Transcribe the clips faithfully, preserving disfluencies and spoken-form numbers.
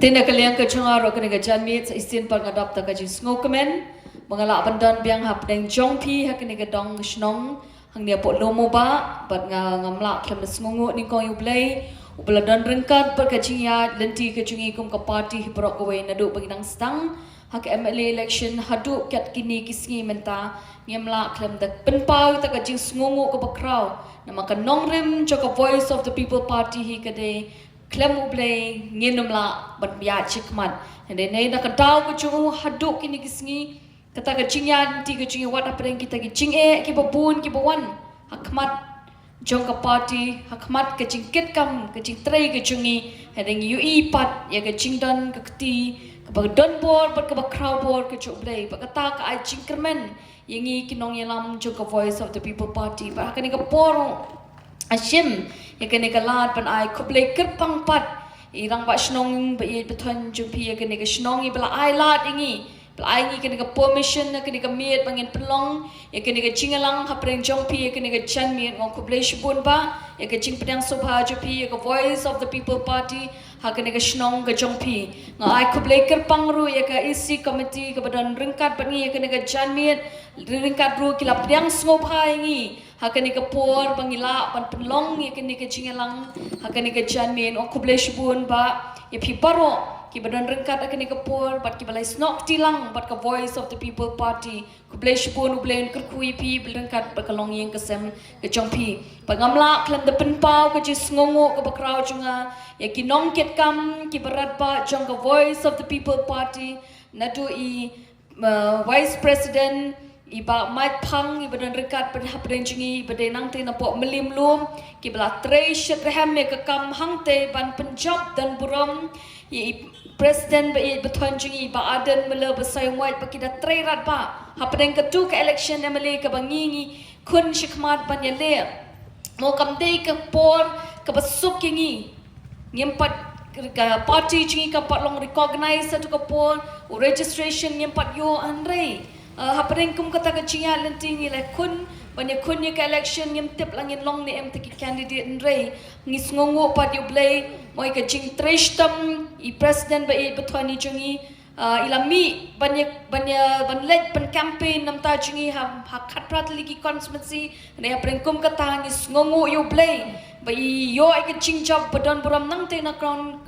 Te na ka liang ka jong nga ruh kane ka janmiet sa shisien pat nga dap da ka jingsngewkmen ba nga lah ban don biang hapdeng jong phi ha kane ka dong shnong hangne hapoh Lum u Bah, bad nga ngam lah khlem da sngewnguh nyngkong ïa U Blei uba la don ryngkat bad ka jingïaid lynti ka jong ngi kum ka party hi baroh kawei naduh ba ngi dang sdang ha ka M L A election haduh kat kine ki sngi mynta. Ngim lah khlem da pynpaw ïa ka jingsngewnguh kaba khraw namar ka nongrim jong ka Voice of the People Party hi ka dei khlem U Blei ngin ym lah ban ïaid shakhmat. Hynrei na ka daw ka jong u haduh kine ki sngi kata ka jingïaid lynti ka jong ngi wat hapdeng kita ki jingeh kiba bun kiba wan ha khmat jong ka party, ha khmat ka jingkitkam ka jingtrei ka jong ngi. Hynrei ngi ïohi pat ïa ka jingdon ka kti kaba don bor bad kaba khraw bor ka jong U Blei, bad kata ka ai jingkyrmen ïa ngi ki nongïalam jong ka Voice of the People Party. Bad ha kane ka por ruh nga shim ïa kane ka lad ban ai khublei kyrpang pat ïa i Rangbah Shnong Bah Ïeit Bathon jong phi ïa kane ka shnong iba la ai lad ïa ngi, ba la ai ngi kane ka permission na kane ka miet ba ngin pynlong ïa kane ka jingïalang hapdeng jong phi ïa kane ka janmiet. Nga ong khublei shibun Bah ïa ka jingpdiang sngewbha jong phi ïa ka Voice of the People Party ha kane ka shnong ka jong phi. Nga ai khublei kyrpang ruh ïa ka E C committee kaba don ryngkat bad ngi ïa kane ka janmiet, ryngkat ruh ki la pdiang sngewbha ïa ngi ha kane ka por ba ngi lah ban pynlong ïa kane ka jingïalang ha kane ka janmiet. Nga ong khublei shibun Bah ïa phi baroh kiba don ryngkat ha kane ka por bad kiba la ïasnoh kti lang bad ka Voice of the People Party. Khublei shibun, U Blei un kyrkhu ïa phi ryngkat bad ka longïing ka sem ka jong phi. Bad ngam lah khlem da pynpaw ka jingsngewnguh kaba khraw jong nga ïa ki nongkitkam kiba radbah jong ka Voice of the People Party, naduh i uh, Vice President i Bah Mike Phang iba don ryngkat bad hapdeng jong ngi iba dei nangtei napoh Mylliem Lum, kiba la trei shitrhem ïa ka kam hangtei ban pynjop don burom ïa i President Bah Ïeit Bathon jong ngi Bah Ardent Miller Basaiawmoit ba ki da trei radbah hapdeng katu ka election M L A kaba ngi ngi khun shakhmat ban ïaleh. Mo kam dei ka por kaba suk ïa ngi. Ngim pat, ka party jong ngi kam pat long recognize ha tu ka por, u registration ngim pat ïoh, hynrei uh, hapdeng kum kata ka jingïaid lynti ngi la khun ban ïakhun ïa ka election. Ngim tip la ngin long ne em te ki candidate, hynrei ngi sngewnguh pat ïa U Blei mo ïa ka jingtrei shitom i President Bah Ïeit Bathon i jong ngi, uh, i la mih ban ïa, ban ïa, ban leit ban campaign namar jong ngi ha, ha khatphra tylli ki constituency. Hynrei hapdeng kum kata ngi sngewnguh ïa U Blei ba i ïoh ïa ka jingjop ba don burom nangtei na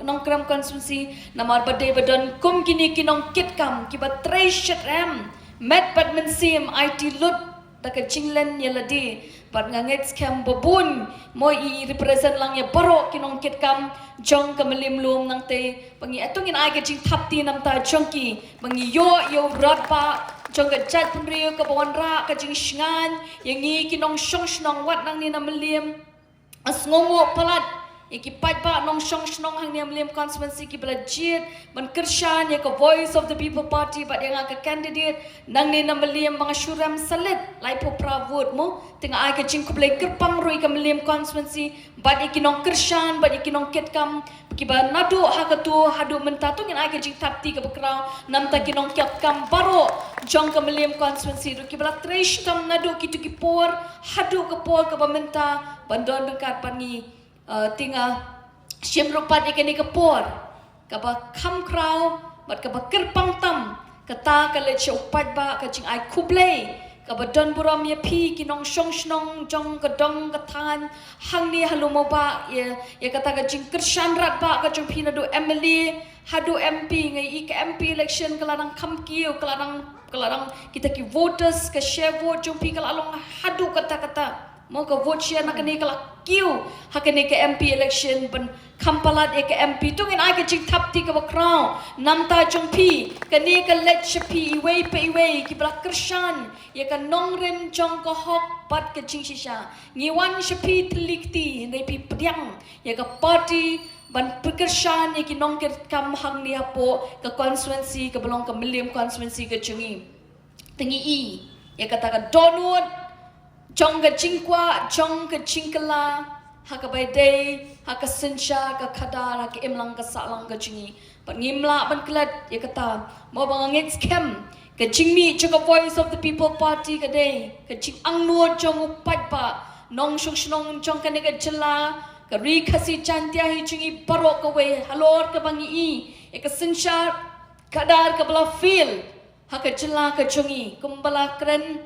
Nongkrem constituency, namar ba dei ba don kum kine ki nongkitkam kiba trei shitrhem met bad mynsiem, aiti lut da ka jinglen ïa lade. Bad nga ngeit skhem ba bun mo i represent lang ïa baroh ki nongkitkam jong ka Mylliem Lum nangtei. Ba ngi, eh, to ngin ai ka jingthap kti namar jong ki ba ngi ïoh ïa u radbah jong ka jaitbynriew kaba wanrah ka jingshngaiñ ïa ngi ki nongshong shnong wat nangne na Mylliem. Nga sngewnguh palat ïa ki paidbah nongshong shnong hangne ha Mylliem constituency kiba la jied ban kyrshan ïa ka Voice of the People Party bad ïa nga ka candidate nangne na Mylliem ba nga shu rem salit laiphew phra vote mo. Te nga ai ka jingkhublei kyrpang ruh ïa ka Mylliem constituency bad ïa ki nongkyrshan bad ïa ki nongkitkam kiba naduh ha katu haduh mynta. To ngin ai ka jingthap kti kaba khraw namar ki nongkitkam baroh jong ka Mylliem constituency ruh kiba la trei shitom naduh kitu ki por haduh ka por kaba mynta ban don ryngkat bad ngi. Uh, te nga shim ruh pat ïa kane ka por kaba kham khraw bad kaba kyrpang tam, kata ka leit sha u paidbah ka jingai khublei kaba don burom ïa phi ki nongshong shnong jong ka dong ka thaiñ hangne ha Lum u Bah, ïa, ïa kata ka jingkyrshan radbah ka jong phi naduh M L A haduh M P. Nga i ka M P election ka la dang kham kiew, ka la dang, ka la dang, kita ki voters, ka share vote jong phi ka la long haduh katta katta. Mo, ka vote share na kane ka la kiew ha kane ka M P election ban kham palat ïa ka M P. To ngin ai ka jingthap kti kaba khraw namar jong phi. Kane ka leit sha phi iwei pa iwei kiba la kyrshan ïa ka nongrim jong ka hok bad ka jingshisha. Ngi wan sha phi thylli kti, hynrei phi pdiang ïa ka party ban pyrkyrshan ïa ki nongkitkam hangne hapoh ka constituency kaba long ka Mylliem constituency ka jong ngi. Te ngi i ïa kata ka dohnud jong ka jingkwah, jong ka jingkylla ha kaba ïadei, ha ka synshar, ka khadar, ha ka imlang ka sahlang ka jong ngi. Bad ngim lah ban klet ïa kata. Mo, ba nga ngeit skhem ka jingmih jong ka Voice of the People Party ka dei ka jingangnud jong u paidbah nongshong shnong jong kane ka jylla, ka Ri Khasi Jaiñtia hi jong ngi baroh kawei, halor kaba ngi i Ïa ka synshar khadar kaba la fail ha ka jylla ka jong ngi, kumba la kren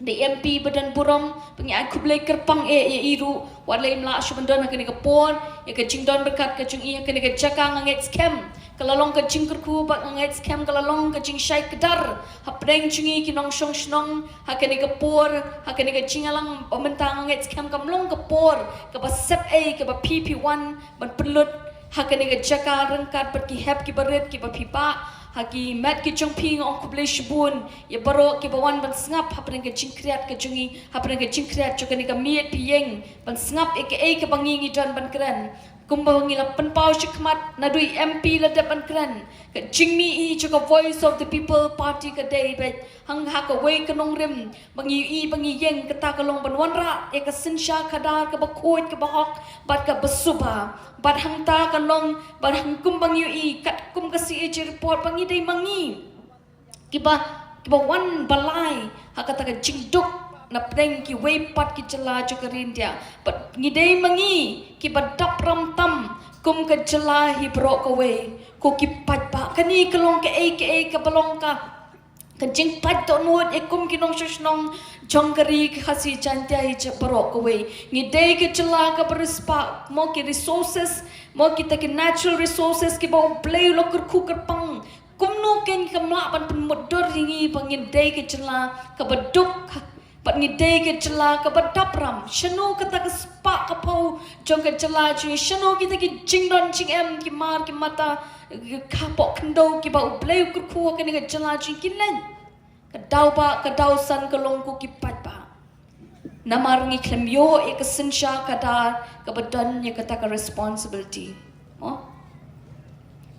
da i M P ba don burom, ba ngi ai khublei kyrpang eh ïa i ruh, wat la im lah shuh ban don ha kane ka por. Ïa ka jingdon ryngkat ka jong i ha kane ka jaka, nga ngeit skhem ka la long ka jingkyrkhu, bad nga ngeit skhem ka la long ka jingshai kdar hapdeng jong ngi ki nongshong shnong ha kane ka por, ha kane ka jingïalang. Ba mynta nga ngeit skhem kam long ka por kaba sep ei, kaba phi phi wan ban pynlut ha kane ka jaka ryngkat bad ki hep kiba rit kiba phi bah. Ha ki met ki jong phi nga ong khublei shibun ïa baroh kiba wan ban sngap hapdeng ka jingkhriat ka jong ngi, hapdeng ka jingkhriat jong kane ka miet phi ïeng ban sngap ïa kaei kaba ngi ngi don ban kren. Kumba ngi la pynpaw shakhmat, naduh i M P la dep ban kren, ka jingmih i jong ka Voice of the People Party ka dei beit hang ha kawei ka nongrim ba ngi ïohi ba ngi ïeng, kata ka long ban wanrah ïa ka synshar khadar kaba khuid, kaba hok bad kaba suba. Bad hangta ka long, bad hangkum ba ngi ïohi katkum ka C A G report, ba ngi dei ma ngi kiba, kiba wan ba lai ha kata ka jingduk napdeng kiwei pat ki jylla jong ka ri India. Bad ngi dei ma ngi kiba dap ram tam kum ka jylla hi baroh kawei. Ko ki paidbah, kane ka long kaei kaei kaba long ka ka jingpait dohnud ïa kum ki nongshong shnong jong ka ri Khasi Jaiñtia hi baroh kawei. Ngi dei ka jylla kaba riewspah, mo, ki resources, mo, kita ki natural resources kiba U Blei u la kyrkhu kyrpang. Kumno kein kam lah ban pynmutdur ïa ngi ba ngin dei ka jylla kaba duk, bad ngi dei ka jylla kaba dap ram? Shano kata ka spah ka phew jong ka jylla jong ngi? Shano kita ki jingdon jingem, ki mar ki mata, ki khapoh khyndew kiba U Blei u kyrkhu ha kane ka jylla jong ngi, ki leit? Ka daw ba, ka daw san ka long ko ki paidbah. Namar ngi khlem ïoh ïa ka synshar khadar kaba don ïa kata ka responsibility. Mo?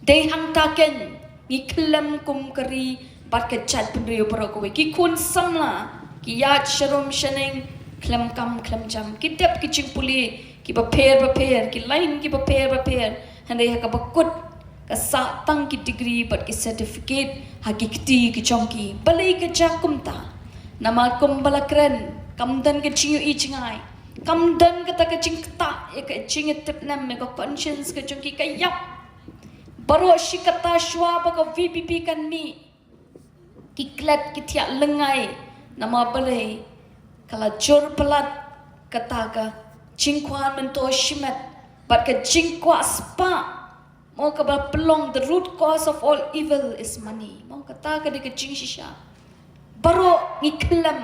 Dei hangta kein ngi khlem kum ka ri bad ka jaitbynriew baroh kawei. Ki khun samla, ki ïaid sharum shaneng khlem kam khlem jam. Ki dep ki jingpule kiba pher ba pher, ki line kiba pher ba pher. Hynrei ha kaba kut ka sah tang ki degree bad ki certificate ha ki kti ki jong ki. Balei ka jia kumta? Namar kumba la kren, kam don ka jingïohi jngai, kam don kata ka jingktah ïa ka jingïatipnem, ïa ka conscience ka jong ki. Ka ïap baroh shi katta shuwa ba ka V P P kan mih, ki klet ki thiah lyngngai. Namar balei? Ka la jur palat kata ka jingkwah myntoi shimet bad ka jingkwah spah. Mo, kaba pynlong, the root cause of all evil is money. Mo, kata ka dei ka jingshisha. Baroh ngi khlem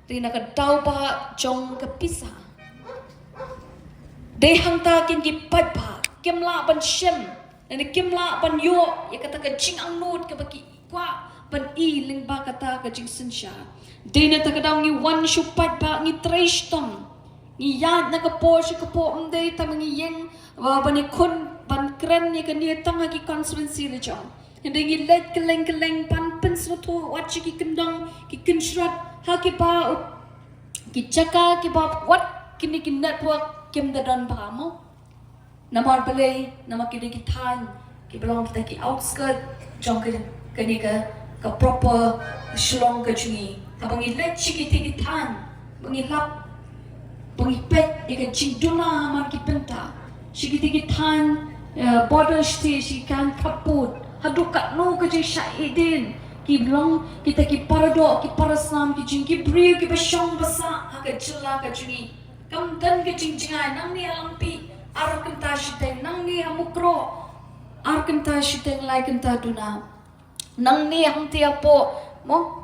ri na ka daw ba jong ka pisa. Dei hangta kein ki paidbah kim lah ban shem, ne kim lah ban ïoh ïa kata ka jingangnud kaba ki kwah ban i lyngba kata ka jingsynshar. Dei na kata ka daw ngi wan shu paidbah, ngi trei shitom, ngi ïaid na ka por sha ka por, ym dei tang ngi ïeng ba ban ïakhun ban kren ïa kane tang ha ki constituency la jong. Hynrei ngi leit kylleng kylleng ban pynsngewthuh wat sha ki kyndong ki kynshrot ha kiba u, ki jaka kiba wat kine ki network kim da don bha mo. Namar balei? Namar ki dei ki thaiñ kiba long kita ki outskirt jong ka, kane ka, ka proper Shillong ka jong ngi. Haba ngi leit sha kita ki thaiñ, ba ngi lap, ba ngi peit ïa ka jingduna ha man ki bynta sha kita ki thaiñ, eh, border state, sha ki thaiñ khappud, haduh katno ka jingshah ïeh dien. Ki long kita ki paradoh, ki parasnam, ki jing, ki briew kiba shong ba sah ha ka jylla ka jong ngi. Kam don ka jingjngai. Nangne ha Langpih ar kynta shiteng, nangne ha Mukroh ar kynta shiteng, lai kynta duna. Nangne hangta hapoh, mo,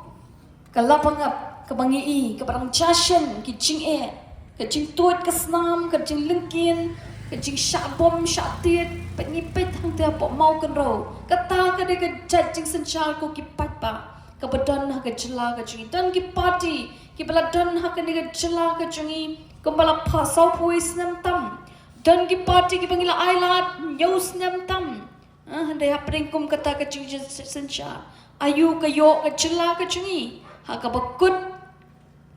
ka Lapangap kaba ngi i, kaba dang jia shen ki jingeh, ka jingtuid ka snam, ka jinglyngkien, ka jingshah bom shah tied. Peit, ngi peit hangta hapoh Mawkynrew. Kata ka dei ka jait jingsynshar ko ki paidbah kaba don ha ka jylla ka jong ngi. Don ki party kiba la don ha kane ka jylla ka jong ngi kumba la pha sawphew snem tam. Don ki party kiba ngi la ailad hynñiew snem tam. Ah, hynrei hapdeng kum kata ka jingsynshar, aïu ka ïoh ka jylla ka jong ngi? Ha kaba kut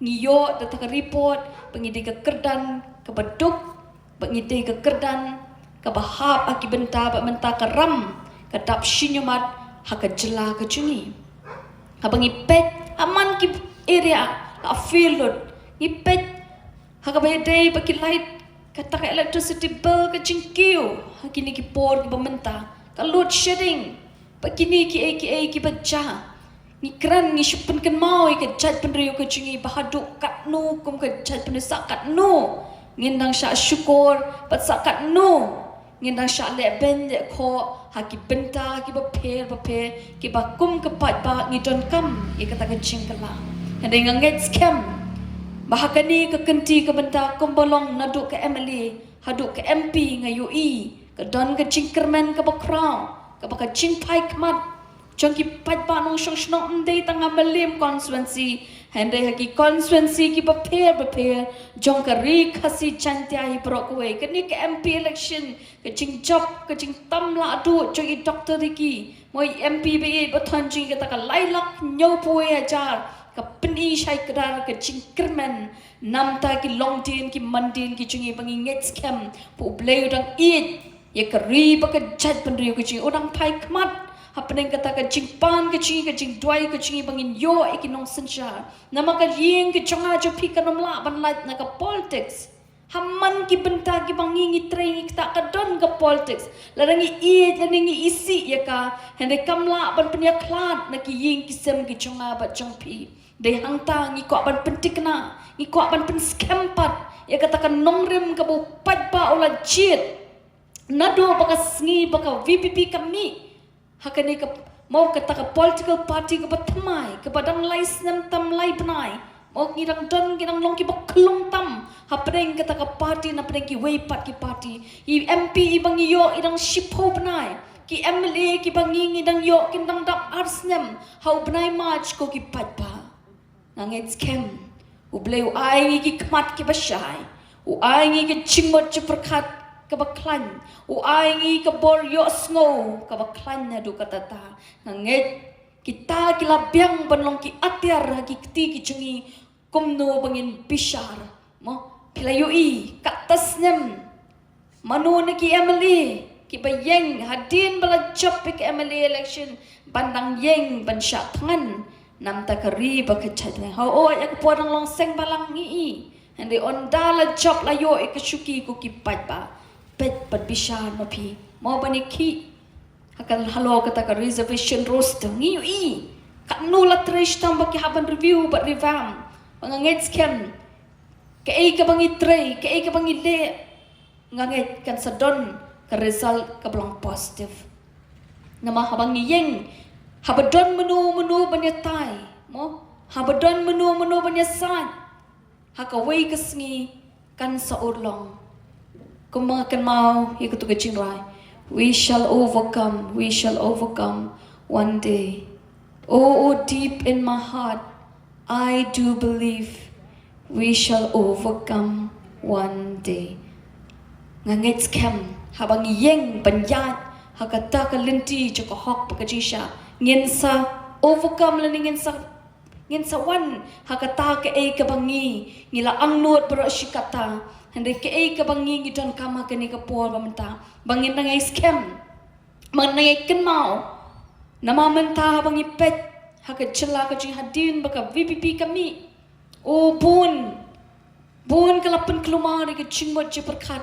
ngi ïoh da kata ka report ba ngi dei ka kyrdan kaba duk, ba ngi dei ka kyrdan kaba hap ha ki bynta, ba mynta ka ram ka dap shi ñiumat ha ka jylla ka jong ngi. Haba ngi peit ha man ki area la fail lut, ngi peit ha kaba ïadei bad ki light, kata ka electricity bill, ka jingkiew ha kine ki por kiba mynta. ka load shedding, bad kine kiei kiei kiba jia. Ngi kren, ngi shu pynkynmaw ïa ka jaitbynriew ka jong ngi ba haduh katno kum ka jaitbynriew, sa katno ngin dang shah shukor, bad sa katno ngin dang shah leh beiñ leh khoh ha ki bynta kiba pher bapher, kiba kum ka paidbah ngi donkam ïa kata ka jingkylla. Hynrei nga ngeit skhem ba ha kane ka kynti ka bynta kumba long naduh ka M L A haduh ka M P, nga ïohi ka don ka jingkyrmen kaba khraw, kaba ka jingphai khmat jong ki paidbah nongshong shnong, ym dei tang ha Mylliem constituency, hynrei ha ki constituency kiba pher bapher jong ka Ri Khasi Jaiñtia hi baroh kawei. Kane ka M P election, ka jingjop, ka jingtam lahduh jong i Doctor Ricky, mo, i M P ba ïeit ba thon jong ngi, kata ka lai lak hynñiewphew wei hajar, ka pyni shai kdar ka jingkyrmen namar ki longdien ki mandien ki jong ngi ba ngi ngeit skhem ba U Blei u dang ïeit ïa ka ri bad ka jaitbynriew ka jong ngi. U dang phai khmat hapdeng kata ka jingpan ka jong ngi, ka jingduwai ka jong ngi ba ngin ïoh ïa ki nongsynshar. Namar ka ïing ka jong nga jong phi kan ym lah ban lait na ka politics. Ha man ki bynta kiba ngi ngi trei ngi ktah ka don ka politics. Lada ngi ïeit lada ngi isih ïa ka, hynrei kam lah ban pynïakhlad na ki ïing ki sem ki jong nga bad jong phi. Dei hangta ngi kwah ban pynthikna, ngi kwah ban pynskhem pat ïa kata ka nongrim kaba u paidbah u la jied naduh ba ka sngi ba ka V P P ka mih ha kane ka, mo, kata ka political party kaba thymmai, kaba dang lai snem tam lai bnai. Mo, ngi dang don, ngi dang long kiba khlung tam hapdeng kata ka party, napdeng kiwei pat ki party. I M P iba ngi ïoh i dang shiphew bnai. Ki M L A kiba ngi ngi dang ïoh kin dang dap ar snem ha u bnai March, ko ki paidbah. Nga ngeit skhem U Blei u ai ngi ki khmat kiba shai, u ai ngi ki jingmut jingpyrkhat kaba khlaiñ, u ai ngi ka bor ïohsngew kaba khlaiñ naduh katta. Nga ngeit kita ki la biang ban long ki atiar ha ki kti ki jong ngi kumno ba ngin bishar. Mo, phi la ïohi, katta snem mano na ki M L A kiba ïeng hadien ba la jop ïa ka M L A election ban dang ïeng ban shah thngan namar ka ri bad ka jaitbynriew? Hooid, ïa ka por dang long seng balang ngi i. Hynrei ynda la jop la ïoh ïa ka shuki, ko ki paidbah, peit bad bishar ma phi. Mo, ban ïa khih ha ka, halor kata ka reservation roster, ngi ïohi katno la trei shitom ba ki hap ban review bad revamp. Ba nga ngeit skhem kaei kaba ngi trei, kaei kaba ngi leh, nga ngeit kan sa don ka result kaba long positive. Namar haba ngi ïeng, haba don mano mano ban ïatai, mo, haba don mano mano ban ïasaid ha kawei ka sngi, kan sa urlong. Kumba nga kynmaw ïa katu ka jingrwai, we shall overcome, we shall overcome one day. Oh, oh, deep in my heart, I do believe we shall overcome one day. Nga ngeit skhem haba ngi ïeng ban ïaid ha kata ka lynti jong ka hok bad ka jingshai, ngin sa overcome lane ngin sa, ngin sa wan ha kata kaei kaba ngi ngi la angnud baroh shi katta. Hynrei kaei kaba ngi ngi donkam ha kane ka por ba mynta, ba ngin nang ïai skhem, ba ngin nang ïai kynmaw. Namar mynta haba ngi peit ha ka jylla ka jong ngi hadien ba ka V P P ka mih, o, bun bun ka la pynkulmar ïa ka jingmut jingpyrkhat.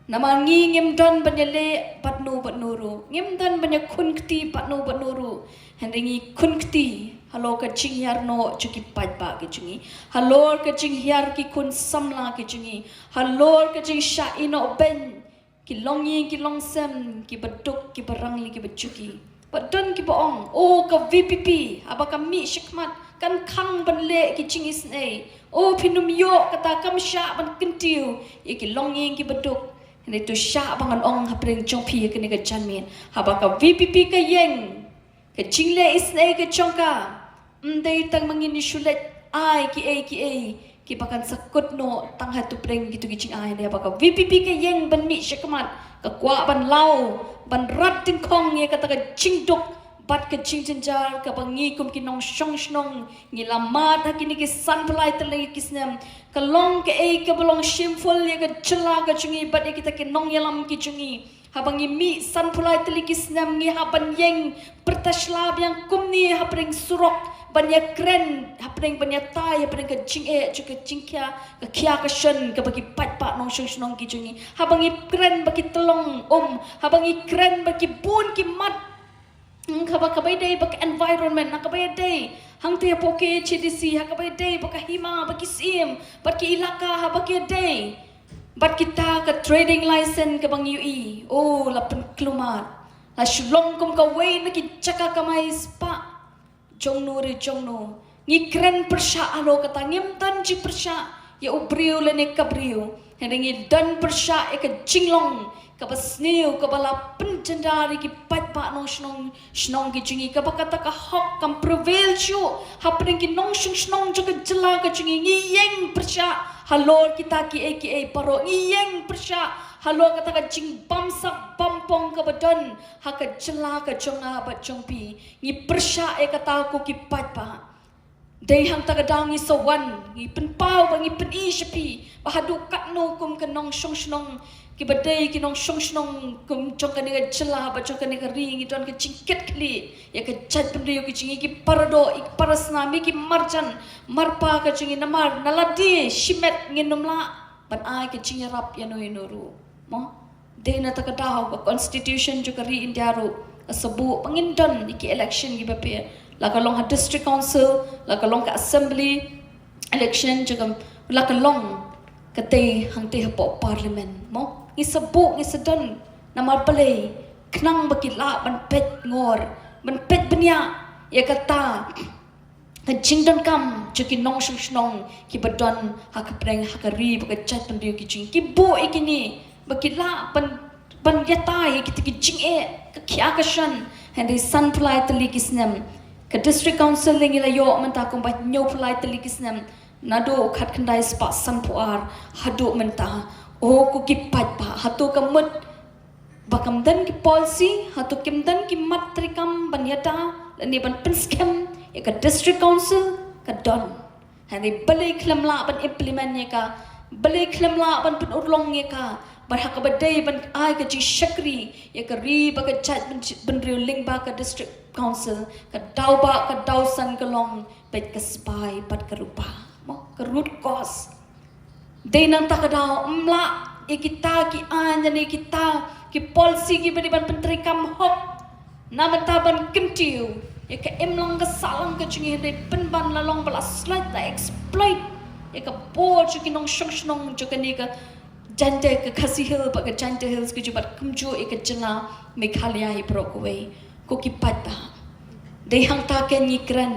Namar ngi ngim don ban ïaleh bad no bad no ruh, ngim don ban ïakhun kti bad no bad no ruh. Hynrei ngi khun kti halor ka jinghiar noh jong ki paidbah ki jong ngi, halor ka jinghiar ki khun samla ki jong ngi, halor ka jingshah ïehnoh beiñ ki longïing ki longsem, kiba duk, kiba rangli, kiba juki. Bad don kiba ong, o, ka V P P haba ka mih shakhmat kan khang ban leh ki jingisynei. O, phin ym ïoh kata, kam shah ban kyntiew ïa ki longïing kiba duk. Hynrei to shah ba ngan ong hapdeng jong phi ha kane ka janmiet, haba ka V P P ka ïeng, ka jingleh isynei ka jong ka ym dei tang ba ngin ïa shu leit ai kiei kiei kiba kan sa kut noh tang ha tu pdeng kitu ki jingai. Hynrei haba ka V P P ka ïeng ban mih shakhmat, ka kwah ban law, ban rat dyngkhong ïa kata ka jingduk bad ka jingjynjar kaba ngi kum ki nongshong shnong ngi la mad ha kine ki san phew lai tylli ki snem. Ka long kaei kaba long shameful ïa ka jylla ka jong ngi bad ïa kita ki nongïalam ki jong ngi. Haba ngi mih sanphew lai tylli ki snem ngi hap ban ïeng pyrta shlab ïa kumne hapdeng surok ban ïakren, hapdeng ban ïatai hapdeng ka jingeh jong ka jingkhia, ka khia ka shon kaba ki paidbah nongshong shnong ki jong ngi. Haba ngi kren ba ki tyllong um, haba ngi kren ba ki bun ki mat, hmm, kaba, kaba ïadei bad ka environment, ha kaba ïadei hangtei hapoh K H A D C, ha kaba ïadei bad ka hima, bad ki syiem, bad ki elaka haba ki ïadei bad kita ka trading license kaba ngi ïohi. Oh, la pynkulmar, la shu long kum kawei na ki jaka kamai spah jongno re jongno. Ngi kren pyrshah halor kata, ngim don jingpyrshah ïa u briew lane ka briew. Hynrei ngi don pyrshah ïa ka jinglong kaba sniew kaba la pynjynjar ïa ki paidbah nongshong shnong ki jong ngi, kaba kata ka hok kam prevail shuh hapdeng ki nongshong shnong jong ka jylla ka jong ngi. Ngi ïeng pyrshah halor kita kiei kiei baroh. Ngi ïeng pyrshah halor kata ka jingbamsap bampong kaba don ha ka jylla ka jong nga bad jong phi. Ngi pyrshah ïa kata ko ki paidbah. Dei hangta ka daw ngi sa wan, ngi pynpaw bad ngi pyni sha phi ba haduh katno kum ka nongshong shnong kiba dei ki nongshong shnong kum jong kane ka jylla bad jong kane ka ri ngi don ka jingkitkhlieh ïa ka jaitbynriew ka jong ngi, ki paradoh, ki parasnam, ki marjan marpa ka jong ngi, namar na lade shimet ngin ym lah ban ai ka jingïarap ïano ïano ruh. Mo? Dei na kata ka daw ka constitution jong ka ri India ruh ka sa buh ba ngin don ïa ki election kiba pher, la ka long ha district council, la ka long ka assembly election jong ka, la ka long katei hangtei hapoh parliament. Mo? Ngi sa buh, ngi sa don, namar balei? Khnang ba ki lah ban peit ngor, ban peit bniah ïa kata ka jingdonkam jong ki nongshong shnong kiba don ha ka pdeng ha ka ri bad ka jaitbynriew ki jong ngi. Ki buh ïa kine ba ki lah ban, ban ïatai ïa kita ki jingeh, ka khia ka shon. Hynrei sanphew lai tylli ki snem ka district council ngi la ïoh mynta kumba hynñiewphew lai tylli ki snem, naduh khatkhyndai spah sanphew ar haduh mynta. Oh ko ki paidbah, hato ka mut ba kam don ki policy, hato kim don ki mat treikam ban ïada lane ban pynskhem ïa ka district council? Ka don. Hynrei balei khlem lah ban implement ïa ka, balei khlem lah ban pynurlong ïa ka, bad ha kaba dei ban ai ka jingshakri ïa ka ri bad ka jaitbynriew lyngba ka district council? Ka daw ba, ka daw san ka long peit ka sbai bad ka rupa. Mo, ka root cause. Dei nangta ka daw ym lah ïa kita ki aiñ ne kita ki policy kiba dei ban pyntreikam hok, na bynta ban kyntiew ïa ka imlang ka sahlang ka jong ngi, hynrei pynban la long ba la slight, la exploit ïa ka bor jong ki nongshong shnong jong kane ka Jaintia, ka Khasi Hills bad ka Jaintia Hills ka jong ngi bad kumjuh ïa ka jylla Meghalaya hi baroh kawei. Ko ki paidbah, dei hangta kein ngi kren.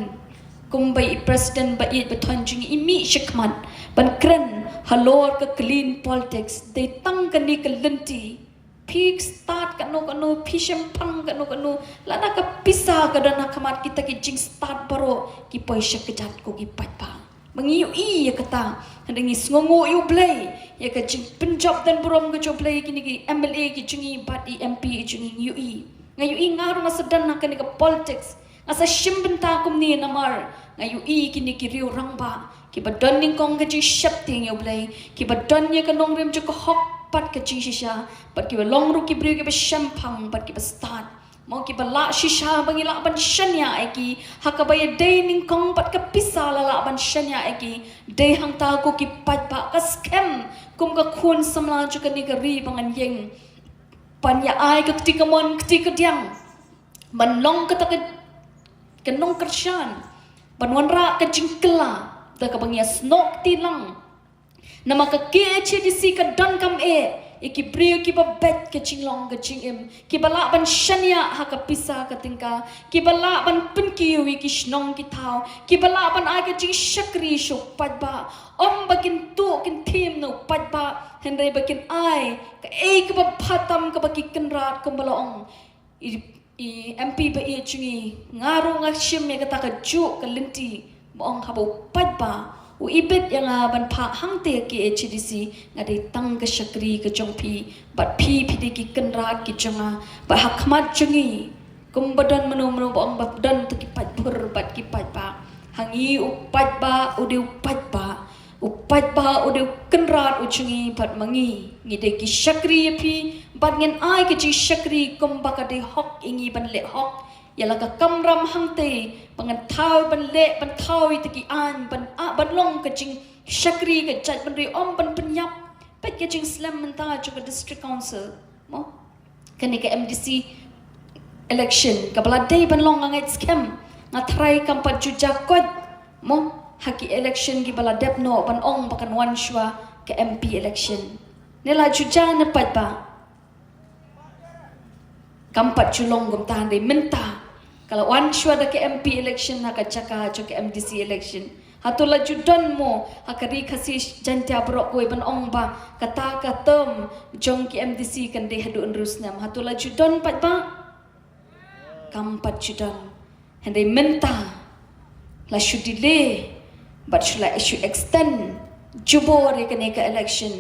Kumba i president ba ïeit ba thon jong ngi i mih shakhmat ban kren halor ka clean politics, dei tang kane ka lynti. Phi stad kano kano, phi shemphang kano kano, lada ka pisa ka don ha khmat, kita ki jingstad baroh ki poi sha kjat, ko ki paidbah. Ba ngi ïohi ïa kata, hynrei ngi sngewnguh ïa U Blei ïa ka jingpynjop don burom ka jong U Blei, kine ki M L A ki jong ngi bad i M P ki jong ngi, ngi ïohi. Nga ïohi nga ruh nga sa don ha kane ka politics, nga sa shim bynta kumne namar nga ïohi kine ki riew rangbah kiba don nyngkong ka jingsheptieng ïa U Blei, kiba don ïa ka nongrim jong ka hok bad ka jingshisha, bad kiba long ruh ki briew kiba shemphang bad kiba stad. Mo, kiba lah shisha ba ngi lah ban shaniah ïa ki, ha kaba ïadei nyngkong bad ka pisa la lah ban shaniah ïa ki. Dei hangta ko ki paidbah, ka skhem kum ka khun samla jong kane ka ri ba ngan ïeng ban ïa ai ka kti kamon kti kadiang, ban long kata ka, ka nongkyrshan, ban wanrah ka jingkylla da kaba ngi ïasnoh kti lang. Namar ka K H A D C ka donkam eh ïa ki briew kiba beit ka jinglong ka jingim, kiba lah ban shaniah ha ka pisa ka tyngka, kiba lah ban pynkiew ïa ki shnong ki thaw, kiba lah ban ai ka jingshakri sha u paidbah. Ym ba kin tuh kin thiem na u paidbah, hynrei ba kin ai kaei kaba bha tam kaba ki kynrad, kumba la ong i, i M P ba ïeit jong ngi. Nga ruh nga shim ïa kata kajuh ka lynti, ba ong haba u paidbah u ibit ïa nga ban phah hangtei ha K H A D C, nga dei tang ka shakri ka jong phi, bad phi, phi dei ki kynrad ki jong nga. Bad ha khmat jong ngi, kumba don mano mano ba ong ba don tang ki paidbah bad ki paidbah, ha ngi u paidbah u dei u paidbah. U paidbah u dei u kynrad u jong ngi bad ma ngi. Ngi dei ki shakri ïa phi bad ngin ai ka jingshakri kumba ka dei hok ïa ngi ban leh hok ïa la ka kamram hangtei ba ngan thaw ban leh ban thaw ïa ki aiñ ban ah ban long ka jingshakri ka jaitbynriew, ym ban pynïap. Peit ka jingslem mynta jong ka District Council, mo? Kane ka M D C election kaba la dei ban long, nga ngeit skhem, nga tharai kam pat ju jah koit, mo, ha ki election kiba la dep noh ban ong ba kan wan shuwa ka M P election. Ne la ju jah ne pat ba? Kam pat ju long kumta, hynrei mynta ka la wan shuwa da ka M P election ha ka jaka jong ka M D C election. Hato la ju don, mo, ha ka Ri Khasi Jaintia baroh kawei ban ong ba kata ka term jong ki M D C kan dei haduh hynriew snem? Hato la ju don pat ba? Kam pat ju don. Hynrei mynta la shu delay bad shu la shu extend jubor ïa kane ka election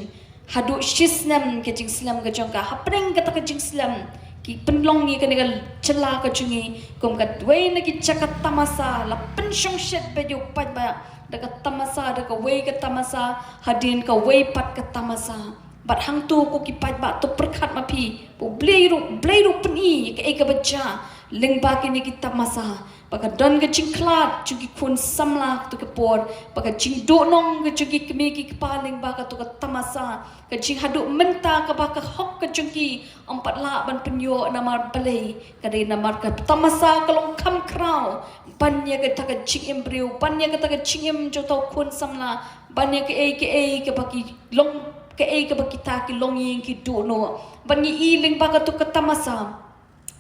haduh shi snem ka jingslem ka jong ka. Hapdeng kata ka jingslem ki pynlong ïa kane ka jylla ka jong ngi kum kawei na ki jaka tamasa. La pynshongshit beit ïa u paidbah da ka tamasa, da kawei ka tamasa hadien kawei pat ka tamasa. Bad hangto ko ki paidbah, to pyrkhat ma phi, U Blei ruh, Blei ruh pyni ïa kaei kaba jia lyngba kine ki tamasa. Ba ka don ka jingkhlad jong ki khun samla kato ka por, ba ka jingduhnong ka jong ki kmie ki kpa lyngba kato ka tamasa. Ka jinghaduh mynta kaba ka hok ka jong ki ym pat lah ban pynïoh namar balei? Ka dei namar ka tamasa ka long kham khraw ban ïa kata ka jingim briew, ban ïa kata ka jingim jong uto u khun samla, ban ïa kaei kaei kaba ki long, kaei kaba kita ki longïing ki duh noh. Ban ngi i lyngba kato ka tamasa,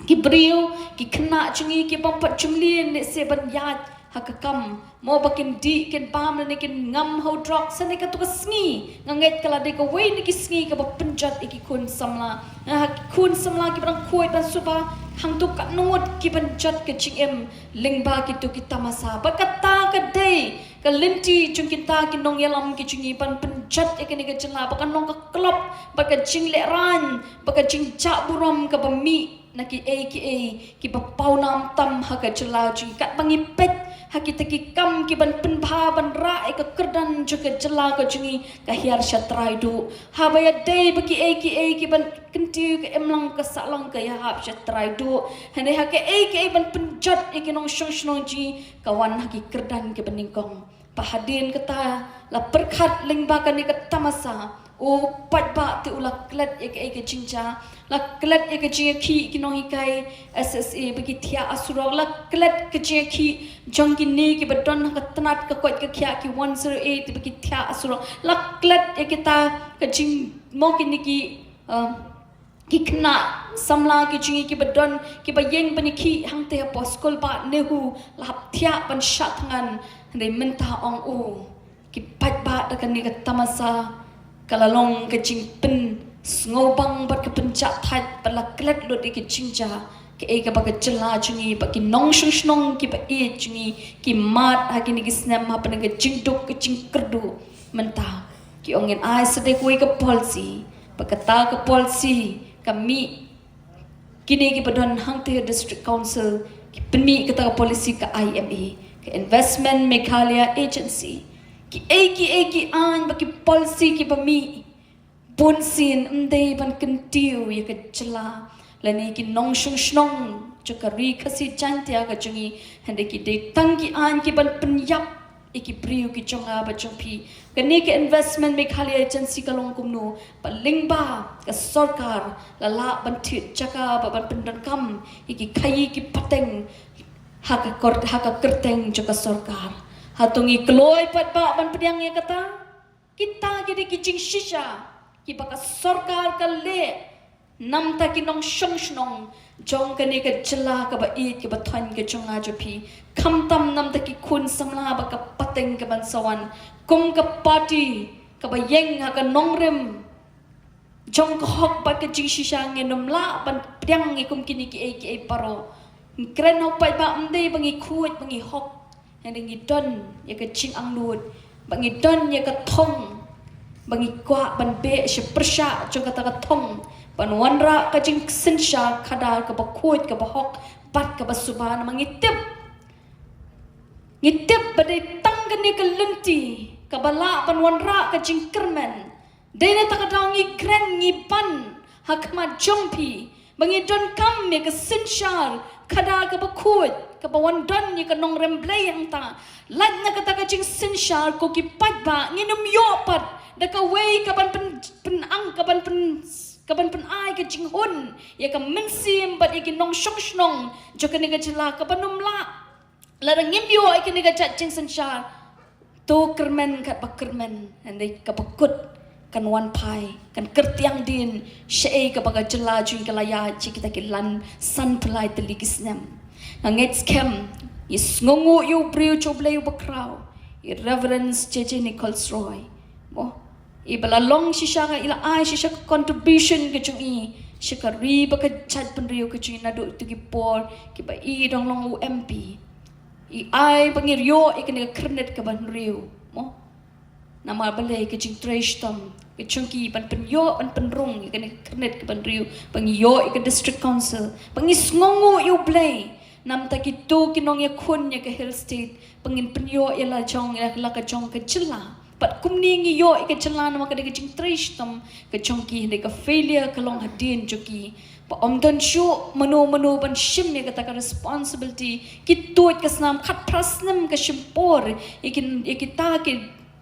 ki briew, ki khynnah jong ngi ki bym pat ju mlien lehse ban ïaid ha ka kam, mo, ba kin dih kin bam lane kin ngam ha u drok. Sane kato ka sngi nga ngeit ka la dei kawei na ki sngi kaba pynjot ïa ki khun samla. Ha ki khun samla kiba dang khuid ban suba, hangto katno ngut ki ban jot ka jingim lyngba kito ki tamasa. Bad kata ka dei ka lynti jong kita ki nongïalam ki jong ngi ban pynjot ïa kane ka jylla ba kan long ka klop bad ka jinglehrain bad ka jingjah burom kaba mih na kiei kiei kiba pawnam tam ha ka jylla jong ngi. Katba ngi peit ha kita ki kam ki ban pynbha ban rah ïa ka kyrdan jong ka jylla ka jong ngi ka hiar sha trai duh. Haba ïadei bad kiei kiei ki ban kyntiew ka imlang ka sahlang ka ïahap sha trai duh. Hynrei ha kaei kaei ban pynjot ïa ki nongshong shnong jong ngi ka wan ha ki kyrdan kiba nyngkong. Ba hadien kata la pyrkhat lyngba kane ka tamasa, u paidbah te u la klet ïa kaei ka jingjia, la klet ïa ka jingïakhih ki nonghikai S S A ba ki thiah ha surok, la klet ka jingïakhih jong kine kiba don ha ka tnat ka koit ka khiah ki one zero eight ba ki thiah ha surok, la klet ïa kita ka jing, mo, kine ki, um, ki khynnah samla ki jong ngi kiba don, kiba ïeng ban ïakhih hangtei hapoh skul bah NEHU, la hap thiah ban shah thngan. Hynrei mynta ong u, ki paidbah, da kane ka tamasa ka la long ka jingpynsngewbang bad ka pynjahthait bad la klet lut ïa ka jingjia kaei kaba ka jylla jong ngi bad ki nongshong shnong kiba ïeit jong ngi ki mad ha kine ki snem hapdeng ka jingduk ka jingkyrduh. Mynta ki ong ngin ai sa dei kawei ka policy, bad kata ka policy ka mih, kine kiba don hangtei ha District Council ki pynmih kata ka policy ka I M A, ka Investment Meghalaya Agency. Kiei kiei ki aiñ bad ki policy kiba mih, bunsien ym dei ban kyntiew ïa ka jylla lane ki nongshong shnong jong ka Ri Khasi Jaintia ka jong ngi, hynrei ki dei tang ki aiñ ki ban pynïap ïa ki briew ki jong nga bad jong phi. Kane ka Investment Meghalaya Agency ka long kumno? Ba lyngba ka sorkar la lah ban thied jaka bad ban pyndonkam ïa ki khaïi ki pateng ha ka kor-, ha ka kyrteng jong ka sorkar. Hato ngi kloi pat ba ban pdiang ïa kata? Kita ki dei ki jingshisha kiba ka sorkar ka leh namar ki nongshong shnong jong kane ka jylla kaba ïeit kaba thoiñ ka jong nga jong phi, khamtam namar ki khun samla bad ka pateng ka ban sa wan. Kum ka party kaba ïeng ha ka nongrim jong ka hok bad ka jingshisha, ngin ym lah ban pdiang ïa kum kine kiei kiei baroh. Ngi kren ha u paidbah, ym dei ba ngi khuid ba ngi hok, hynrei ngi don ïa ka jingangnud, ba ngi don ïa ka thong, ba ngi kwah ban beh sha pyrshah jong kata ka thong, ban wanrah ka jingsynshar khadar kaba khuid kaba hok bad kaba suba. Namar ngi tip, ngi tip ba dei tang kane ka lynti kaba lah ban wanrah ka jingkyrmen. Dei na kata ka daw ngi kren ngi pan ha khmat jong phi ba ngi donkam ïa ka synshar khadar kaba khuid kaba wan don ïa ka nongrem Blei hangta. Lait na kata ka jingsynshar ko ki paidbah ngin ym ïoh pat da kawei kaban pyn, pynang kaban pyn, kaban pynai ka jinghun ïa ka mynsiem bad ïa ki nongshong shnong jong kane ka jylla kaban ym lah. Lada ngim ïoh ïa kane ka jait jingsynshar, to kyrmen katba kyrmen, hynrei kaba kut kan wan phai, kan kyrtiang dien shaei kaba ka jylla jong ngi ka la ïaid sha kita ki lai san phew lai tylli ki snem. Nga ngeit skhem, i sngewnguh ïa u briew jong U Blei uba khraw, i Reverend J J Nichols Roy. Mo, i ba la long shisha ka, i la ai shisha ka contribution ka jong i sha ka ri bad ka jaitbynriew ka jong i naduh ïa ki por kiba i dang long u M P. I ai ba ngin ïoh ïa kane ka khyrnit kaba hynriew. Mo, namar balei ka jingtrei shitom ka jong ki ban pynïoh ban pynrung ïa kane ka khyrnit kaba hynriew ba ngi ïoh ïa ka District Council, ba ngi sngewnguh ïa U Blei. Namar kito ki nongïakhun ïa ka Hill State ba ngin pynïoh ïa la jong ïa la ka jong ka jylla. Bad kumne ngi ïoh ïa ka jylla namar ka dei ka jingtrei shitom ka jong ki, hynrei ka failure ka long hadien jong ki. Ba ym don shuh mano mano ban shim ïa kata ka responsibility. Ki tuid ka snam khatphra snem ka shim por ïa ki, ïa kita ki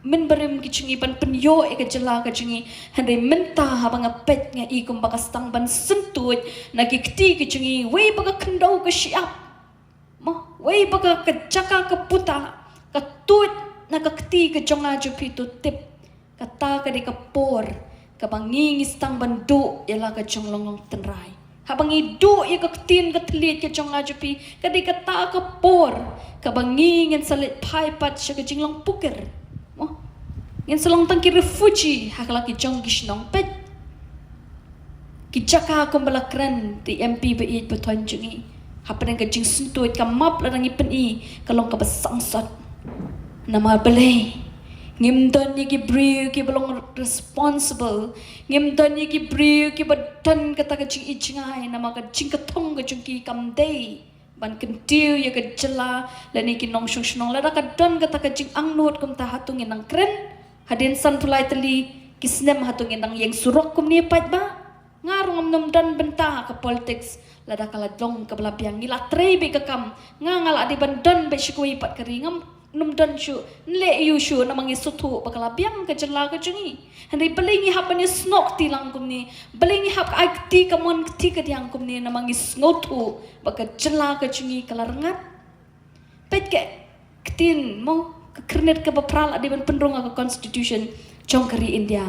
mynbarim ki jong ngi ban pynïoh ïa ka jylla ka jong ngi. Hynrei mynta haba nga peit nga i kumba ka sdang ban syntuid na ki kti ki jong ngi, wei ba ka khyndew ka shyiap. Mo, wei ba ka, ka jaka ka puta ka tuid na ka kti ka jong nga jong phi, to tip. Kata ka dei ka por kaba ngi ngi sdang ban duh ïa la ka jinglong tynrai. Haba ngi duh ïa ka ktien ka thylliej ka jong nga jong phi, ka dei kata ka por kaba ngi ngin sa leit phai pat sha ka jinglong pukir. Mo, ngin sa long tang ki refugee ha la ki jong ki shnong. Peit ki jaka kumba la kren da i M P ba ïeit ba thon jong ngi. Hapdeng ka jingsyntuid ka map lada ngi pyni ka long kaba sangsot. Namar balei? Ngim don ïa ki briew kiba long responsible. Ngim don ïa ki briew kiba don kata ka jingïeit jngai namar ka jingkthong ka jong ki kam dei ban kyntiew ïa ka jylla lane ki nongshong shnong. Lada ka don kata ka jingangnud kumta, hato ngin nang kren? Hadien san phew lai tylli ki snem hato ngin nang ïeng surok kumne pat ba? Nga ruh ngam nym don bynta ha ka politics lada ka la long kaba la biang. Ngi la trei beit ka kam. Nga nga la dei ban don beit sha kawei pat ka ri, ngam nym don shuh, nleh ïa u shuh namar ngi sngewthuh ba ka la biang ka jylla ka jong ngi. Hynrei balei ngi hap ban ïasnoh kti lang kumne? Balei ngi hap ai kti kamon kti kadiang kumne? Namar ngi sngewthuh ba ka jylla ka jong ngi ka la rngat. Peit ka ktien, mo, ka khyrnit kaba phra la dei ban pynrung ha ka constitution jong ka ri India.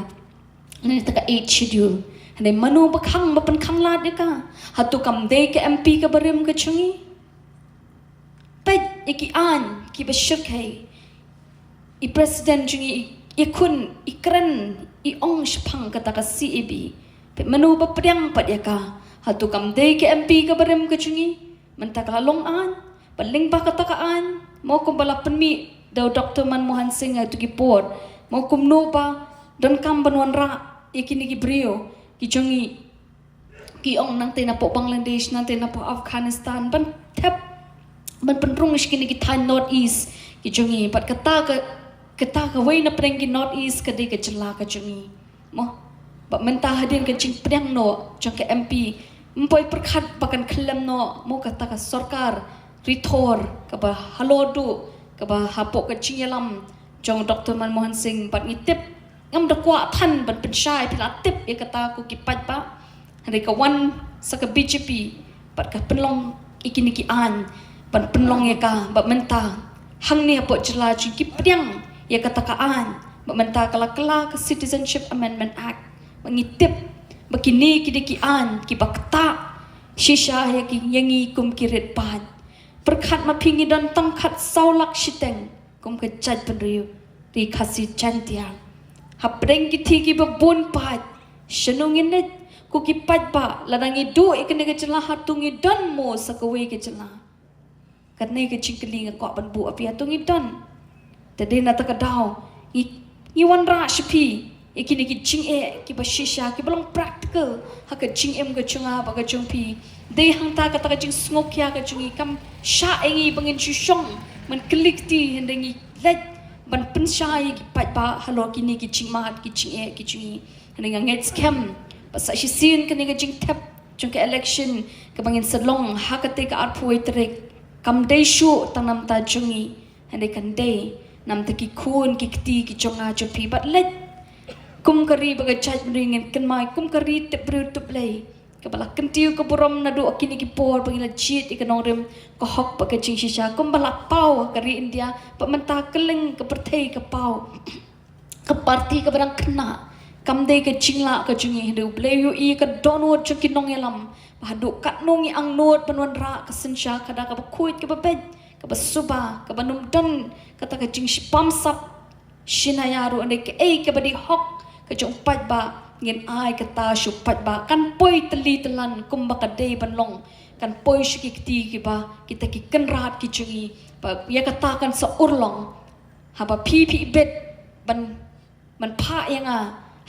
Lane kata ka Eighth Schedule. Hynrei mano ba khang, ba pynkhang lad ïa ka? Hato kam dei ka M P kaba rim ka jong ngi? Peit ïa ki aiñ kiba shyrkhei. I president jong ngi i, i khun, i kren, i ong shaphang kata ka C A B. Peit mano ba pdiang pat ïa ka? Hato kam dei ka M P kaba rim ka jong ngi? Mynta ka la long aiñ, ba lyngba kata ka aiñ, mo, kumba la pynmih da u Doctor Manmohan Singh ha kito ki por, mo, kumno ba donkam ban wanrah ïa kine ki briew ki jong ngi, ki ong nangtei napoh Bangladesh, nangtei napoh Afghanistan, ban thep, ban pynrung sha kine ki thaiñ North East ki jong ngi. Bad kata ka, kata kawei na pdeng ki North East ka dei ka jylla ka jong ngi. Mo, bad mynta hadien ka jingpdiang noh jong ka M P, ym poi pyrkhat ba kan khyllem noh, mo, kata ka sorkar rithor kaba halor duh, kaba hapoh ka jingïalam jong Doctor Manmohan Singh. Bad ngi tip, ngam da kwah than ban pynshai, phi la tip ïa kata ko ki paidbah. Hynrei ka wan sa ka B J P bad ka pynlong ïa kine ki aiñ ban pynlong ïa ka, bad mynta hangne hapoh jylla jong ngi ki pdiang ïa kata ka aiñ. Bad mynta ka la kylla ka Citizenship Amendment Act. Bad ngi tip ba kine ki dei ki aiñ kiba ktah shisha ïa ki, ïa ngi kum ki rit paid. Pyrkhat ma phi, ngi don tang khatsaw lak shiteng kum ka jaitbynriew ri Khasi Jaiñtia. Hapdeng ki thih kiba bun paid, shano ngin leit? Ko ki paidbah, lada ngi duh ïa kane ka jylla, hato ngi don mo sa kawei ka jylla? Kane ka jingkylli nga kwah ban buh ha phi, hato ngi don? Te dei na kata ka daw ngi, ngi wanrah sha phi ïa kine ki jingeh kiba shisha, kiba long practical ha ka jingim ka jong nga bad ka jong phi. Dei hangta kata ka jingsngewkhia ka jong ngi, kam shah ïa ngi ba ngin shu shong ban kylli kti, hynrei ngi leit ban pynshai ïa ki paidbah halor kine ki jingmad, ki jingeh ki jong ngi. Hynrei nga ngeit skhem ba sa shisien kane ka jingthep jong ka election kaba ngin sa long ha kata ka arphew tarik, kam dei shuh tang namta jong ngi, hynrei kan dei namta ki khun ki kti ki jong nga jong phi. Bad leit kum ka ri bad ka jaitbynriew, ngin kynmaw kum ka ri tip briew tip Blei, kaba la kyntiew ka burom naduh kine ki por ba ngi la jied ïa ka nongrim, ka hok bad ka jingshisha, kumba la paw ka ri India bad mynta kylleng ka pyrthei ka paw. Ka parti kaba dang khynnah kam dei ka jinglah ka jong ngi, hynrei U Blei u ïohi ïa ka dohnud jong ki nongïalam. Ba haduh katno ngi angnud ban wanrah ka synshar khadar kaba khuid, kaba beit, kaba suba, kaba nym don kata ka jingshibamsap shi naïa ruh, hynrei kaei kaba dei hok ka jong u paidbah, ngin ai kata sha u paidbah. Kan poi tylli tyllan kumba ka dei ban long, kan poi sha ki kti kiba, kita ki kynrad ki jong ngi. Ba ïa kata kan sa urlong haba phi phi ibit ban, ban phah ïa nga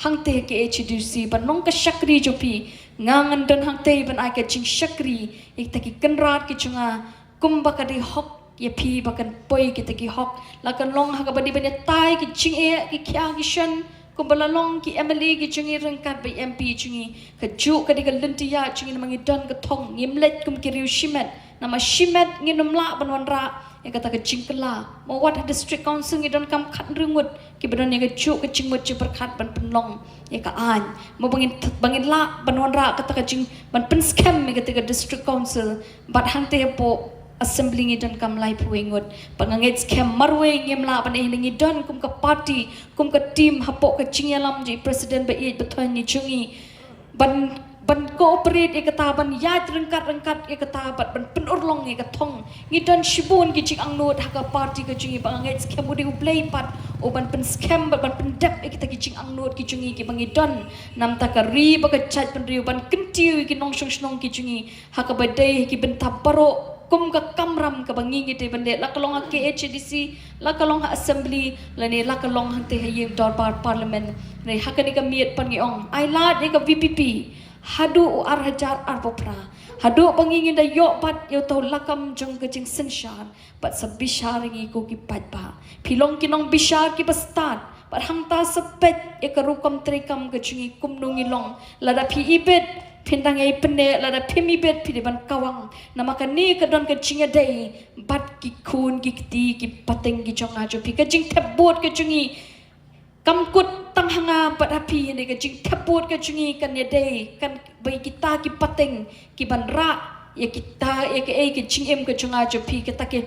hangtei ha K H A D C ban long ka shakri jong phi. Nga ngan don hangtei ban ai ka jingshakri ïa kita ki kynrad ki jong nga, kumba ka dei hok ïa phi ba kan poi kita ki hok. La kan long ha kaba dei ban ïatai ki jingeh, ki khia ki shon, kumba la long ki M L A ki jong ngi ryngkat bad M P jong ngi. Kajuh ka dei ka lynti ïaid jong ngi namar ngi don ka thong, ngim leit kum ki riew shimet. Namar shimet ngin ym lah ban wanrah ïa kata ka jingkylla. Mo wat ha District Council ngi donkam khathynriew ngut kiba don ïa kajuh ka jingmut jingpyrkhat ban pynlong ïa ka aiñ. Mo ba ngin, ba ngin lah ban wanrah kata ka jing, ban pynskhem ïa kata ka District Council. Bad hangtei hapoh Assembly ngi donkam laiphew wei ngut. Bad nga ngeit skhem marwei ngim lah ban, eh, ngi don kum ka party, kum ka team hapoh ka jingïalam jong i President ba ïeit ba thoiñ jong ngi ban, ban cooperate ïa kata, ban ïaid ryngkat ryngkat ïa kata, bad ban pynurlong ïa ka thong. Ngi don shibun ki jingangnud ha ka party ka jong ngi, ba nga ngeit skhem u dei U Blei pat u ban pynskhem bad ban pyndep ïa kita ki jingangnud ki jong ngi kiba ngi don. Namta ka ri bad ka jaitbynriew ban kyntiew ïa ki nongshong shnong ki jong ngi ha kaba dei ha ki bynta baroh kum ka kamram kaba ngi ngi dei ban leh, la ka long ha K H A D C, la ka long ha Assembly, lane la ka long hangtei ha ïing dorbar Parliament. Hynrei ha kane ka miet pat ngi ong, ai lad ïa ka V P P haduh u ar hajar arphew phra, haduh ba ngi ngin da ïoh bat ïa uta u lakam jong ka jingsynshar. Bad sa bishar ïa ngi ko ki paidbah. Phi long ki nongbishar kiba stad. Bad hangta sa peit ïa ka rukom treikam ka jong ngi kumno ngi long. Lada phi ibit, phin dang ïai pynneh, lada phim ibit, phi dei ban kawang. Namar kane ka don ka jingïadei bad ki khun ki kti ki pateng ki jong nga jong phi. Ka jingthep vote ka jong ngi kam kut tang ha nga bad ha phi, ne ka jingthep vote ka jong ngi kan ïadei, kan ba ïa kita ki pateng kiban rah ïa kita, ïa kaei ka jingim ka jong nga jong phi, kita ki,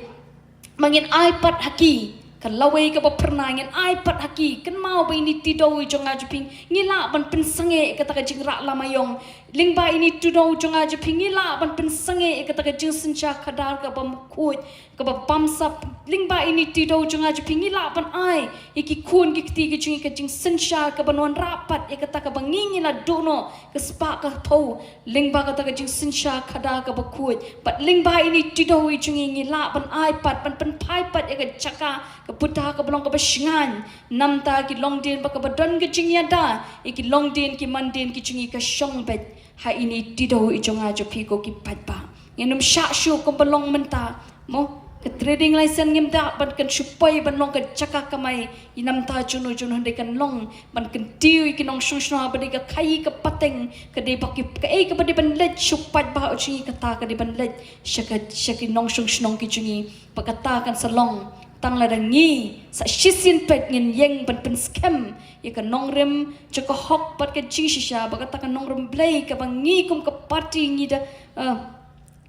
ba ngin ai pat ha ki ka lawei kaba phyrnai, ngin ai pat ha ki. Kynmaw ba ine i Tidew i jong nga jong phi, ngi lah ban pynsangeh ïa kata ka jingrah lama ïong. Lyngba ine i Tidew i jong nga jong phi, ngi lah ban pynsangeh ïa kata ka jingsynshar khadar kaba khuid, kaba bamsap. Lyngba ine i Tidew i jong nga jong phi, ngi lah ban ai ïa ki khun ki kti ki jong ngi ka jingsynshar kaban wanrah pat ïa kata kaba ngi ngi la duh noh, ka spah ka thew. Lyngba kata ka jingsynshar khadar kaba khuid. Bad lyngba ine i Tidew i jong ngi, ngi lah ban ai pat, ban pynphai pat ïa ka jaka, ka buta kaba long kaba shngaiñ. Namta ki longdien ba kaba don ka jingïada ïa ki longdien ki mandien ki jong ngi ka shong beit ha ine i Tidew i jong nga jong phi ko ki paidbah. Ngin ym shah shuh kumba long mynta. Mo, ka trading license ngim da ban kan shu poi ban long ka jaka kamai ïa namta juno juno, hynrei kan long ban kyntiew ïa ki nongshong shnong ba dei ka khaïi ka pateng, ka dei ba ki, kaei kaba dei ban leit sha u paidbah u jong ngi, kata ka dei ban leit sha ka, sha ki nongshong shnong ki jong ngi. Ba kata kan sa long tang lada ngi sa shisien peit ngin ïeng ban pynskhem ïa ka nongrim jong ka hok bad ka jingshisha, ba kata ka nongrim Blei kaba ngi kum ka party ngi da, eh,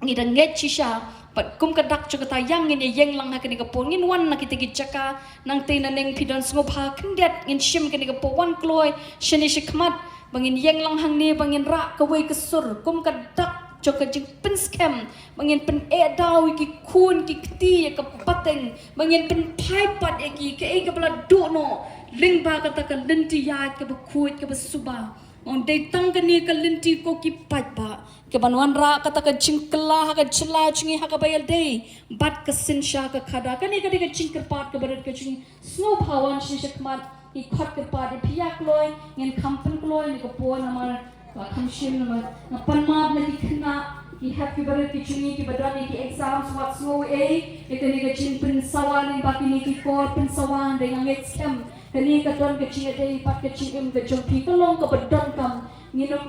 ngi da ngeit shisha. Bad kum ka dak jong kata, ïa ngin ïeng lang ha kane ka por, ngin wan na kita ki jaka. Nangtei nangne phi don sngewbha khyndiat, ngin shim kane ka por, wan kloi shane shakhmat ba ngin ïeng lang hangne, ba ngin rah kawei ka sur kum ka dak jong ka jingpynskhem, ba ngin pyneh daw ïa ki khun ki kti ïa ka pateng, ba ngin pynphai pat ïa ki, kaei kaba la duh noh lyngba kata ka lynti ïaid kaba khuid kaba suba. Ong dei tang kane ka lynti ko ki paidbah, kaban wanrah kata ka jingkylla ha ka jylla jong ngi ha kaba ïadei bad ka synshar ka khadar. Kane ka dei ka jingkyrpad kaba rit ka jong ngi. Sngewbha wan shane shakhmat, ngi khot kyrpad ïa phi, ïa kloi, ngin kham pynkloi ne ka por namar ba kham shim namar nga pan map na ki khynnah, Ki hep ki barit ki jong ngi kiba don ïa ki exams, wat sngew ei ïa kane ka jingpynsawa lyngba kine ki kor pynsawa, hynrei nga ngeit skhem kane ka don ka jingïadei bad ka jingim ka jong phi, ka long kaba donkam. Ngin ym,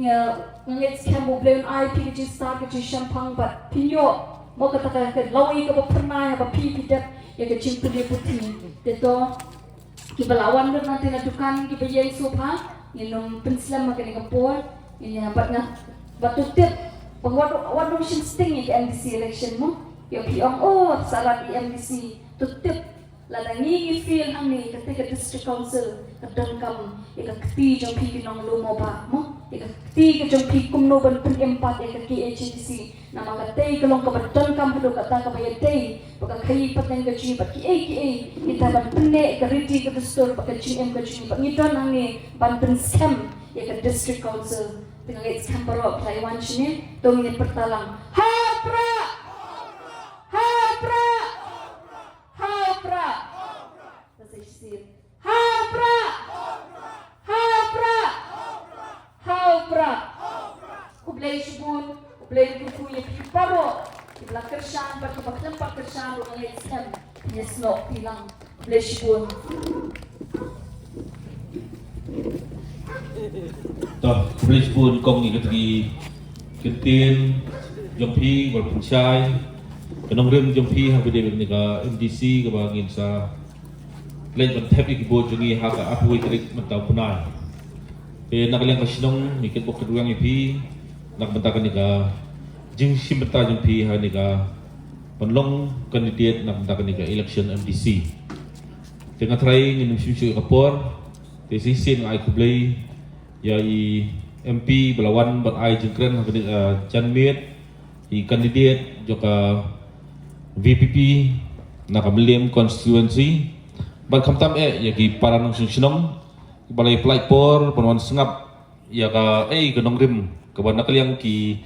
nga, nga ngeit skhem U Blei un ai phi ka jingstad ka jingshemphang bad phin ïoh mo kata ka, ka lawei kaba phyrnai haba phi phi dep ïa ka jingpule puthi. Te to, kiba la wan lut na te na dukan, kiba ïeng sngewbha, ngin ym pynslem ha kane ka por. Ngin ïa, bad nga, bad to tip ba wat, wat nym shim sting ïa ka M D C election mo. Ïa phi ong, oh, sa rat ïa M D C. To tip, lada ngi ngi fail hangne, kata ka district council ka donkam ïa ka kti jong phi ki nong Lum mo ba mo, ïa ka kti ka jong phi kumno ban pynim pat ïa ka K H A D C. Namar katei ka long kaba donkam haduh katta, kaba ïadei bad ka khaii pateng ka jong ngi bad kiei kiei, kita ban pynneh ïa ka riti ka dustur bad ka jingim ka jong ngi, bad ngi don hangne ban pynskhem ïa ka district council. Te nga ngeit skhem baroh phi la wan shane, to ngin pyrta lang. Ha u Prah! Ha u Prah! Ha u Prah! Ka sa shisien. Ha u Prah! Ha u Prah! Ha u Prah! Khublei shibun, U Blei un kyrkhu ïa phi baroh kiba la kyrshan bad kiba khlem pat kyrshan ruh, nga ngeit skhem phin ïasnoh kti lang. Khublei shibun. To, khublei shibun kong ïa kata ki kyntien jong phi, ba la pynshai ka nongrim jong phi ha kaba ïadei bad kane ka M D C kaba ngin sa leit ban thep ïa ki vote jong ngi ha ka arphew wei tarik mynta u bnai. Te na ka liang ka shnong ngi kitbok kitrwiang ïa phi na ka bynta kane ka jingshim bynta jong phi ha kane ka ban long candidate na ka bynta kane ka election M D C. Te nga tharai ngin ym shim shuh ïa ka por. Te shisien nga ai khublei ïa i M P ba la wan ban ai jingkren ha kane ka janmiet, i candidate jong ka V P P na ka Mylliem constituency. Bad khamtam eh ïa ki para nongshong shnong ba la ïa pynlait por ban wan sngap ïa kaei ka nongrim kaba na ka liang ki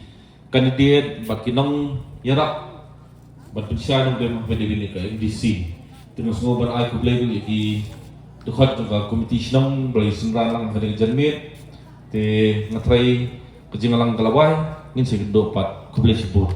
candidate bad ki nongïarap ban pynshai nongrim ha kaba ïadei bad kane ka M D C. Te nga sngew ban ai khublei ruh ïa ki dkhot jong ka komiti shnong ba la ïa synran lang ha kane ka janmiet. Te nga tharai ka jingïalang ka la wai, ngin sa ïakynduh pat. Khublei shibun.